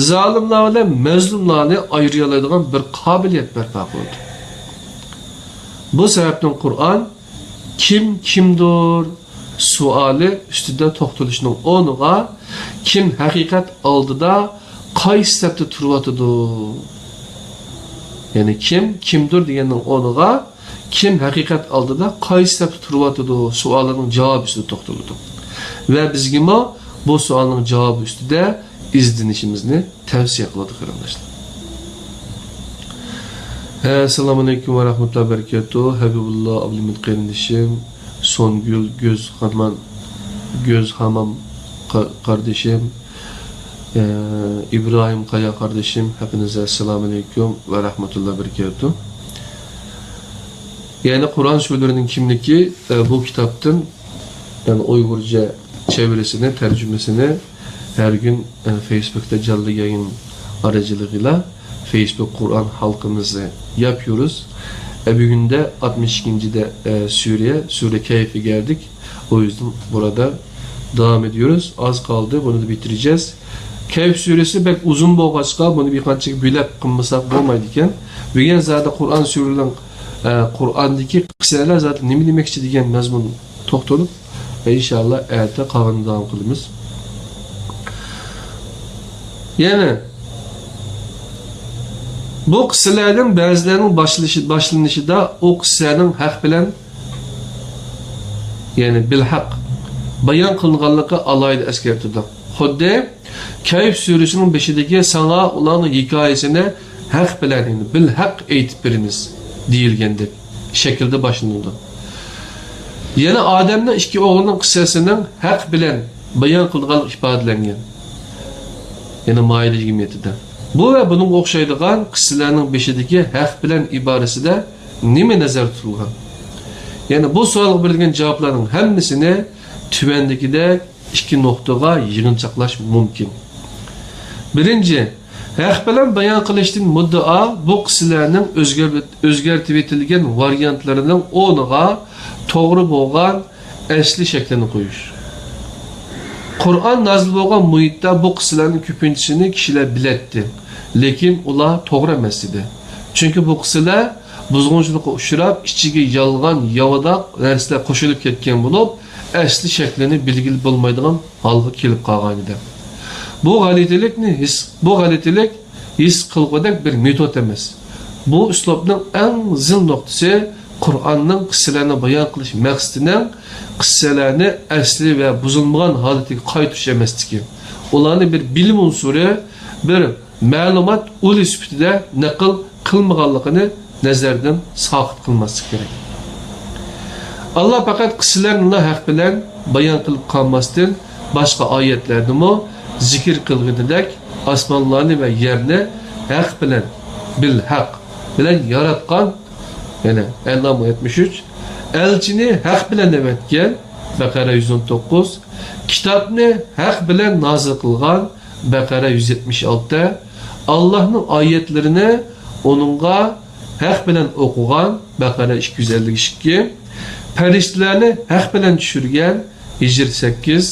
زالىملار بىلەن مەزلۇملارنى ئايرىيالايدىغان بىر قابىلىيەت بەرپا قىلىدۇ. بۇ سەۋەبتىن قۇرئان «كىم كىمدۇر؟» سوئالى ئۈستىدە توختىلىشنىڭ ئورنىغا، «كىم ھەقىقەت ئالدىدا قايسى سەپتە تۇرۇۋاتىدۇ؟» يەنى «كىم كىمدۇر؟» دېگەننىڭ ئورنىغا، «كىم ھەقىقەت ئالدىدا قايسى سەپتە تۇرۇۋاتىدۇ؟» سوئالىنىڭ جاۋابى ئۈستىدە توختىلىدۇ. ۋە بىزگىمۇ بۇ سوئالنىڭ جاۋابى ئۈستىدە ئىزدىنىشىمىزنى تەۋسىيە قىلىدۇ، قېرىنداشلار. ئەسسالامۇئەلەيكۇم ۋە رەھمەتۇللاھى ۋە بەرىكاتۇھ. ھەبىبۇللا ئابلىمىت قېرىندىشىم، سونگۈل گۆزخامان، گۆزخامام قا-، قاردىشىم، ئە، ئىبراھىم قايا قاردىشىم، ھەپپىنىزگە ئەسسالامۇئەلەيكۇم ۋە رەھمەتۇللاھى ۋە بەرىكاتۇھ. يەنى قۇرئان سۈرىلىرىنىڭ كىملىكى، ئە، بۇ كىتابتىن، يەنى ئۇيغۇرچە چەۋرىسىنى، تەرجىمىسىنى ھەر كۈن، ئە، فېيسبۇكتا جانلى يايىن ئارىچىلىقىلا فېيسبۇك قۇرئان ھالقىمىزنى ياپيورۇز. ئە، بۈگۈندە ئاتمىش ئىككىنچى دە، ئە، سۈرە، سۈرە كەھفىگە كەلدۇك. ئۇ يۈزدىن بۇرادەر داۋام ئېدىيورۇز. ئاز قالدى، بۇنى دا بىتىرىجەز. كەھف سۈرىسى بەك ئۇزۇن بولغاچقا، بۇنى بىر قانچىگە بۆلەپ قىلمىساق بولمايدىكەن. بۈگۈن زادى قۇرئان سۈرىلىرىنىڭ ئە، قۇرئاندىكى قىسسەلەر زادى نېمە دېمەكچى دېگەن مەزمۇن توختىلىپ، ئىنشائاللا ئەتە قالغىنىنى داۋام قىلىمىز. يەنى بۇ قىسسىلەردىن بەزىلەرنىڭ باشلىشى، باشلىنىشىدا ئۇ قىسسەنىڭ ھەق بىلەن، يەنى بىلھەق بايان قىلىنغانلىقى ئالاھىدە ئەسكەرتىلدى. خۇددى كەھف سۈرىسىنىڭ بېشىدىكى «ساڭا ئۇلارنىڭ ھېكايىسىنى ھەق بىلەن، يەنى بىلھەق ئېيتىپ بېرىمىز» دېيىلگەندەك شەكىلدە باشلىنىدۇ. يەنە ئادەمنىڭ ئىككى ئوغلىنىڭ قىسسىسىنىڭ ھەق بىلەن بايان قىلىنغانلىقى ئىپادىلەنگەن. يەنە مائىدە يىگىرمە يەتتىدە. بۇ ۋە بۇنىڭغا ئوخشايدىغان قىسسىلەرنىڭ بېشىدىكى ھەق بىلەن ئىبارىسىدە نېمە نەزەردە تۇتۇلغان؟ يەنى بۇ سوئالغا بېرىلگەن جاۋابلارنىڭ ھەممىسىنى تۆۋەندىكىدەك ئىككى نۇقتىغا يىغىنچاقلاش مۇمكىن. بىرىنچى، ھەق بىلەن بايان قىلىشتىن مۇددىئا بۇ قىسسىلەرنىڭ ئۆزگەر-، ئۆزگەرتىۋېتىلگەن ۋارىيانتلىرىنىڭ ئورنىغا توغرا بولغان ئەسلى شەكلىنى قويۇش. قۇرئان نازىل بولغان مۇھىتتا بۇ قىسسىلەرنىڭ كۆپىنچىسىنى كىشىلەر بىلەتتى، لېكىن ئۇلار توغرا ئەمەس ئىدى. چۈنكى بۇ قىسسىلەر بۇزغۇنچىلىققا ئۇچراپ، ئىچىگە يالغان، ياۋىداق نەرسىلەر قوشۇلۇپ كەتكەن بولۇپ، ئەسلى شەكلىنى بىلگىلى بولمايدىغان ھالغا كېلىپ قالغان ئىدى. بۇ غەلىتىلىكنى ھېس، بۇ غەلىتىلىك ھېس قىلغۇدەك بىر مېتود ئەمەس. بۇ ئۇسلۇبنىڭ ئەڭ زىل نۇقتىسى قۇرئاننىڭ قىسسىلەرنى بايان قىلىش مەقسىتىنىڭ قىسسىلەرنى ئەسلى ۋە بۇزۇلمىغان ھالىتىگە قايتۇرۇش ئەمەسلىكى، ئۇلارنى بىر بىلىم ئۇنسۇرى، بىر مەلۇمات ئۇلى سۈپىتىدە نەقىل قىلمىغانلىقىنى نەزەردىن ساقىت قىلماسلىق كېرەك. ئاللا پەقەت قىسسىلەرنىلا ھەق بىلەن بايان قىلىپ قالماستىن، باشقا ئايەتلەردىمۇ زىكىر قىلغىنىدەك، ئاسمانلارنى ۋە يەرنى ھەق بىلەن، بىل ھەق بىلەن ياراتقان، يەنى ئەنئام يەتمىش ئۈچ، ئەلچىنى ھەق بىلەن ئەۋەتكەن، بەقەرە يۈز ئون توققۇز، كىتابنى ھەق بىلەن نازىل قىلغان، بەقەرە يۈز يەتمىش ئالتە، ئاللاھنىڭ ئايەتلىرىنى ئۇنىڭغا ھەق بىلەن ئوقۇغان، بەقەرە ئىككى يۈز ئەللىك ئىككى، پەرىشتىلەرنى ھەق بىلەن چۈشۈرگەن، ھىجىر سەككىز.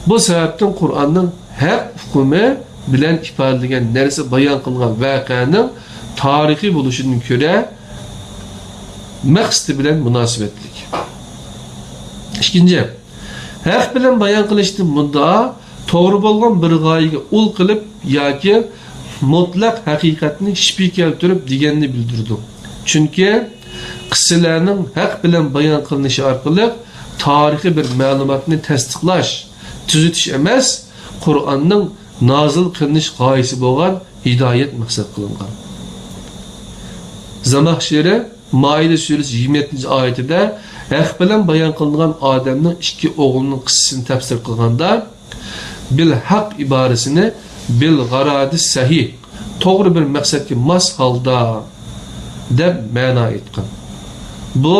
بۇ سەۋەبتىن قۇرئاننىڭ ھەق ئۇقۇمى بىلەن ئىپادىلىگەن نەرسە بايان قىلغان ۋەقەنىڭ تارىخىي بولۇشىدىن كۆرە مەقسىتى بىلەن مۇناسىۋەتلىك. ئىككىنچى، ھەق بىلەن بايان قىلىشتىن مۇددىئا توغرا بولغان بىر غايىگە ئۇل قىلىپ ياكى مۇتلەق ھەقىقەتنى شىپى كەلتۈرۈپ دېگەننى بىلدۈرىدۇ. چۈنكى قىسسىلەرنىڭ ھەق بىلەن بايان قىلىنىشى ئارقىلىق تارىخىي بىر مەلۇماتنى تەستىقلاش، تۈزىتىش ئەمەس، قۇرئاننىڭ نازىل قىلىنىش غايىسى بولغان ھىدايەت مەقسەت قىلىنغان. زاماخشىرى مائىدە سۈرىسى يىگىرمە يەتتىنچى ئايىتىدە ھەق بىلەن بايان قىلىنغان ئادەمنىڭ ئىككى ئوغلىنىڭ قىسسىسىنى تەپسىر قىلغاندا، بىل ھەق ئىبارىسىنى بىل غارادى سەھىھ، توغرا بىر مەقسەتكە ماس ھالدا دەپ مەنا ئېيتقان. بۇ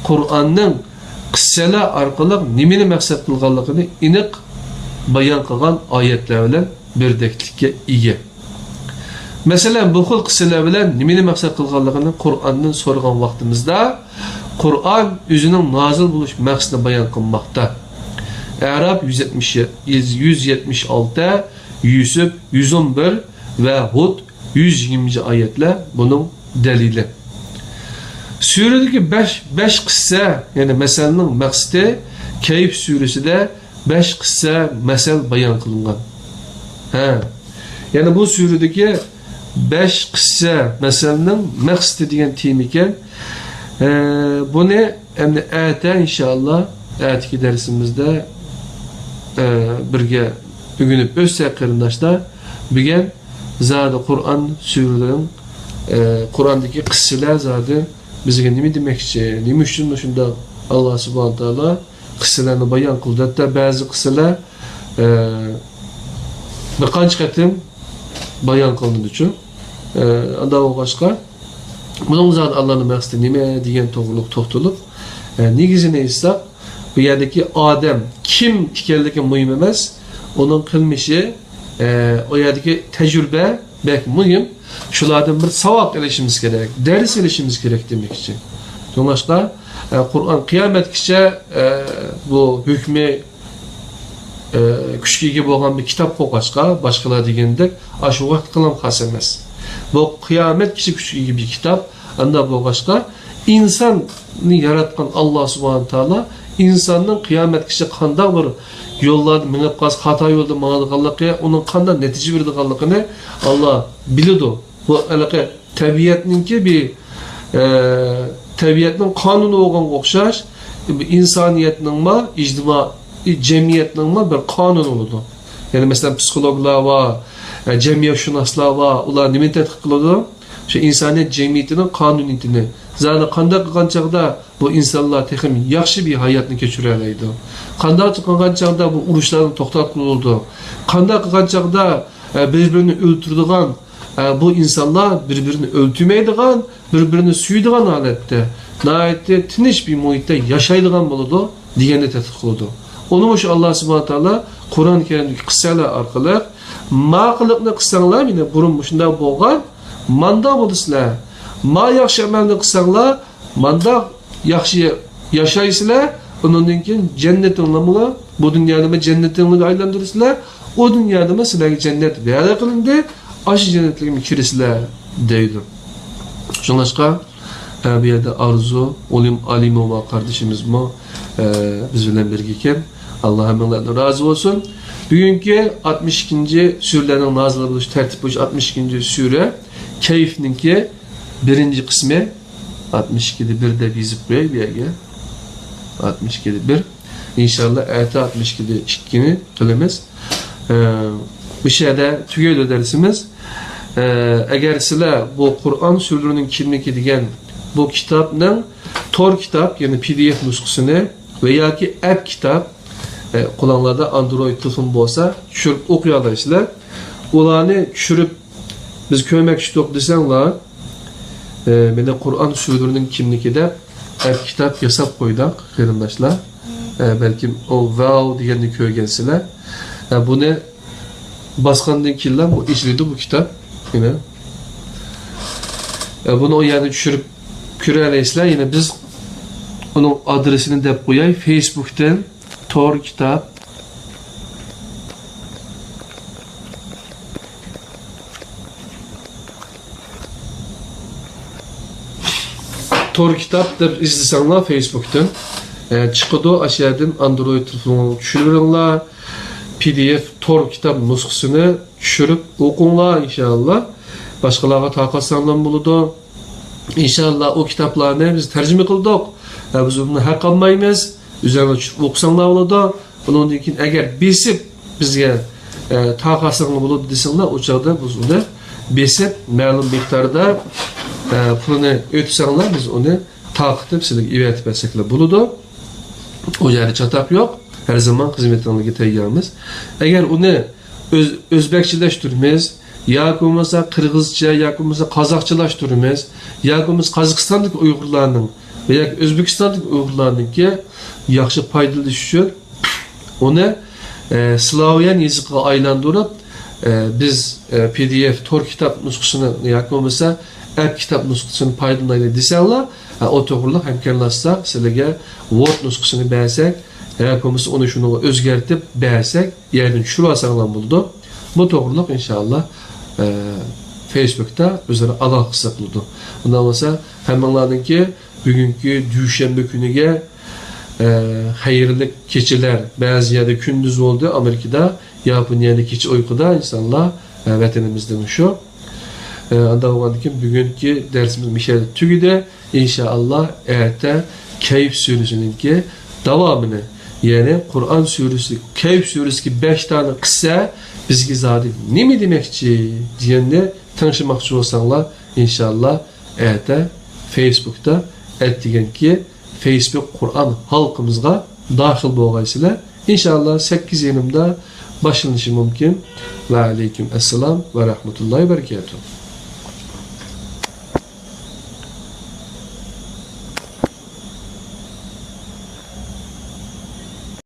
قۇرئاننىڭ قىسسەلەر ئارقىلىق نېمىنى مەقسەت قىلغانلىقىنى ئېنىق بايان قىلغان ئايەتلەر بىلەن بىردەكلىككە ئىگە. مەسىلەن، بۇ خىل قىسسىلەر بىلەن نېمىنى مەقسەت قىلغانلىقىنى قۇرئاندىن سورىغان ۋاقتىمىزدا، قۇرئان ئۆزىنىڭ نازىل بولۇش مەقسىتىنى بايان قىلماقتا. ئەراپ يۈز يەتمىش، يۈز يەتمىش ئالتە، يۈسۈپ يۈز ئون بىر ۋە ھۇد يۈز يىگىرمىنچى ئايەتلەر بۇنىڭ دەلىلى. سۈرىدىكى بەش، بەش قىسسە، يەنى مەسەلنىڭ مەقسىتى كەھف سۈرىسىدە بەش قىسسە مەسەل بايان قىلىنغان. ھە. يەنى بۇ سۈرىدىكى بەش قىسسە مەسەلنىڭ مەقسىتى دېگەن تېما ئىكەن. ئە، بۇنى ئەمدى ئەتە ئىنشائاللا، ئەتىكى دەرسىمىزدە، ئە، بىرگە ئۆگىنىپ ئۆتسەك قېرىنداشلار، بۈگۈن زادى قۇرئان سۈرىلىرىنىڭ، ئە، قۇرئاندىكى قىسسىلەر زادى بىزگە نېمە دېمەكچى، نېمە ئۈچۈن شۇنداق ئاللا سۇبھانە تائالا قىسسىلەرنى بايان قىلدى. ھەتتا بەزى قىسسىلەر، ئە، بىر قانچە قېتىم بايان قىلىنىدىچۇ. ئە، ئاندا بولغاچقا، بۇنىڭ زادى ئاللانىڭ مەقسىتى نېمە دېگەن توغرۇلۇق توختىلىپ، ئە، نېگىزىنى ئېيتساق، بۇ يەردىكى ئادەم كىم ئىكەنلىكى مۇھىم ئەمەس، ئۇنىڭ قىلمىشى، ئە، ئۇ يەردىكى تەجرىبە بەك مۇھىم. شۇلاردىن بىر ساۋاق ئېلىشىمىز كېرەك، دەرس ئېلىشىمىز كېرەك دېمەكچى. شۇڭلاشقا، ئە، قۇرئان قىيامەتكىچە، ئە، بۇ ھۆكمى، ئە، كۈچكە ئىگە بولغان بىر كىتاب بولغاچقا، باشقىلار دېگەندەك ئاشۇ ۋاقىتقىلا خاس ئەمەس. بۇ قىيامەتكىچە كۈچكە ئىگە بىر كىتاب. ئاندا بولغاچقا، ئىنساننى ياراتقان ئاللا سۇبھانە تائالا ئىنساننىڭ قىيامەتكىچە قانداق بىر يوللاردا مېڭىپ قالسا، خاتا يولدا ماڭىدىغانلىقى، ئۇنىڭ قانداق نەتىجە بېرىدىغانلىقىنى ئاللا بىلىدۇ. بۇ ھېلىقى تەبىئەتنىڭكى بىر، ئە، تەبىئەتنىڭ قانۇنى بولغانغا ئوخشاش، بۇ ئىنسانىيەتنىڭمۇ، ئىجتىمائىي جەمئىيەتنىڭمۇ بىر قانۇنى بولىدۇ. يەنى، مەسىلەن، پسىخولوگلار بار، ئە، جەمئىيەتشۇناسلار بار، ئۇلار نېمىنى تەتقىق قىلىدۇ؟ شۇ ئىنسانىيەت جەمئىيىتىنىڭ قانۇنىيىتىنى، زادى قانداق قىلغان چاغدا بۇ ئىنسانلار تېخىمۇ ياخشى بىر ھاياتنى كەچۈرەلەيدۇ؟ قانداق قىلغان چاغدا بۇ ئۇرۇشلارنى توختاتقىلى بولىدۇ؟ قانداق قىلغان چاغدا، ئە، بىر-بىرىنى ئۆلتۈرىدىغان، ئە، بۇ ئىنسانلار بىر-بىرىنى ئۆلتۈرمەيدىغان، بىر-بىرىنى سۆيىدىغان ھالەتتە، ناھايىتى تىنچ بىر مۇھىتتا ياشايدىغان بولىدۇ دېگەننى تەتقىق قىلىدۇ. ئۇنى مۇشۇ ئاللا سۇبھانە تائالا قۇرئان كەرىمدىكى قىسسەلەر ئارقىلىق، ما قىلىقنى قىلساڭلار، مانا بۇرۇن مۇشۇنداق بولغان، ماندا بولىسىلەر. ما ياخشى ئەمەلنى قىلساڭلار، مانداق ياخشى ياشايسىلەر، ئۇنىڭدىن كېيىن جەننىتىڭلارمۇ، بۇ دۇنيانىمۇ جەننىتىڭلارغا ئايلاندۇرىسىلەر، ئۇ دۇنيادىمۇ سىلەرگە جەننەت ۋەدە قىلىندى، ئاشۇ جەننەتلەرگە كىرىسىلەر، دەيدۇ. شۇڭلاشقا، ئە، بۇ يەردە ئارزۇ ئولىم ئالىموۋا قاردىشىمىزمۇ، ئە، بىز بىلەن بىرگە ئىكەن. ئاللا ھەممىڭلاردىن رازى بولسۇن. بۈگۈنكى ئاتمىش ئىككىنچى سۈرىلەرنىڭ نازىل بولۇش تەرتىپى بويىچە ئاتمىش ئىككىنچى سۈرە كەھفنىڭكى بىرىنچى قىسمى. ئاتمىش ئىككىدە بىر دەپ يېزىپ قوياي بۇ يەرگە. ئاتمىش ئىككىدە بىر. ئىنشاللا، ئەتە ئاتمىش ئىككىدە ئىككىنى قىلىمىز. ئە، بۇ يەردە تۈگەيدۇ دەرسىمىز. ئە، ئەگەر سىلەر بۇ قۇرئان سۈرىلىرىنىڭ كىملىكى دېگەن بۇ كىتابنىڭ تور كىتاب، يەنى پى دى ئېف نۇسخىسىنى ۋە ياكى ئەپ كىتاب، ئە، قولۇڭلاردا ئاندرويد تېلېفون بولسا، چۈشۈرۈپ ئوقۇيالايسىلەر. ئۇلارنى چۈشۈرۈپ بىز كۆرمەكچىدۇق دېسەڭلار، ئە، مانا قۇرئان سۈرىلىرىنىڭ كىملىكى دەپ ئەپ كىتاب ياساپ قويدۇق، قېرىنداشلار. ئە، بەلكىم ئۇ ۋاۋ دېگەننى كۆرگەنسىلەر. ئە، بۇنى باسقاندىن كېيىنلا بۇ ئېچىلىدۇ، بۇ كىتاب. يەنە، ئە، بۇنى ئۇ يەردىن چۈشۈرۈپ كۆرەلەيسىلەر. يەنە بىز ئۇنىڭ ئادرېسىنى دەپ قوياي. فېيسبۇكتىن تور كىتاب. تور كىتاب دەپ ئىزدىسەڭلار فېيسبۇكتىن، ئە، چىقىدۇ. ئاشۇ يەردىن ئاندرويد تېلېفونغا چۈشۈرۈۋېرىڭلار. پى دى ئېف تور كىتاب نۇسخىسىنى چۈشۈرۈپ ئوقۇڭلار، ئىنشاللا. باشقىلارغا تارقاتساڭلارمۇ بولىدۇ. ئىنشاللا، ئۇ كىتابلارنى بىز تەرجىمە قىلدۇق. ئە، بىز ئۇنى ھەق ئالمايمىز. ئۆزلەرنىڭ چۈشۈپ ئوقۇساڭلار بولىدۇ. ئۇنىڭدىن كېيىن ئەگەر بېسىپ بىزگە، ئە، تارقاتساڭلار بولىدۇ دېسەڭلار، ئۇ چاغدا بىز ئۇنى بېسىپ، مەلۇم مىقداردا، ئە، پۇلىنى ئۆتىسەڭلار، بىز ئۇنى تارقىتىپ سىلەرگە ئېۋەتىپ بەرسەكلا بولىدۇ. ئۇ يەردە چاتاق يوق. ھەر زامان خىزمىتىڭلارغا تەييارمىز. ئەگەر ئۇنى ئۆز-، ئۆزبەكچىلەشتۈرىمىز ياكى بولمىسا قىرغىزچە ياكى بولمىسا قازاقچىلاشتۇرىمىز ياكى بولمىسا قازاقىستاندىكى ئۇيغۇرلارنىڭ ۋە ياكى ئۆزبېكىستاندىكى ئۇيغۇرلارنىڭكى ياخشى پايدىلىنىشى ئۈچۈن ئۇنى، ئە، سلاۋيان يېزىقىغا ئايلاندۇرۇپ، ئە، بىز، ئە، پى دى ئېف تور كىتاب نۇسخىسىنى ياكى بولمىسا ئەپ كىتاب نۇسخىسىنى پايدىلىنايلى دېسەڭلار، ئە، ئۇ توغرىلىق ھەمكارلاشساق، سىلەرگە ۋورد نۇسخىسىنى بەرسەك، ياكى بولمىسا ئۇنى شۇنىڭغا ئۆزگەرتىپ بەرسەك، يەردىن چۈشۈرۈۋالساڭلار بولىدۇ. بۇ توغرىلىق ئىنشاللا، ئە، فېيسبۇكتا ئۆزئارا ئالاقە قىلسا بولىدۇ. ئۇنداق بولسا، ھەممىڭلارنىڭكى بۈگۈنكى دۈشەنبە كۈنىگە، ئە، خەيرلىك كېچىلەر. بەزى يەردە كۈندۈز بولدى، ئامېرىكىدا، ياپونىيەدە كېچە ئۇيقۇدا ئىنسانلار، ئە، ۋەتىنىمىزدىمۇ شۇ. ئە، ئانداق بولغاندىن كېيىن بۈگۈنكى دەرسىمىز مۇشۇ يەردە تۈگىدى. ئىنشائاللا، ئەتە كەھف سۈرىسىنىڭكى داۋامىنى، يەنى قۇرئان سۈرىسى، كەھف سۈرىسىدىكى بەش دانە قىسسە بىزگە زادى نېمە دېمەكچى دېگەننى تىڭشىماقچى بولساڭلار، ئىنشائاللا، ئەتە فېيسبۇكتا ئەتىگەنكى فېيسبۇك قۇرئان ھالقىمىزغا داخىل بولغايسىلەر. ئىنشائاللا، سەككىز يېرىمدا باشلىنىشى مۇمكىن. ۋەئەلەيكۇم ئەسسالام ۋە رەھمەتۇللاھى ۋە بەرىكاتۇھ.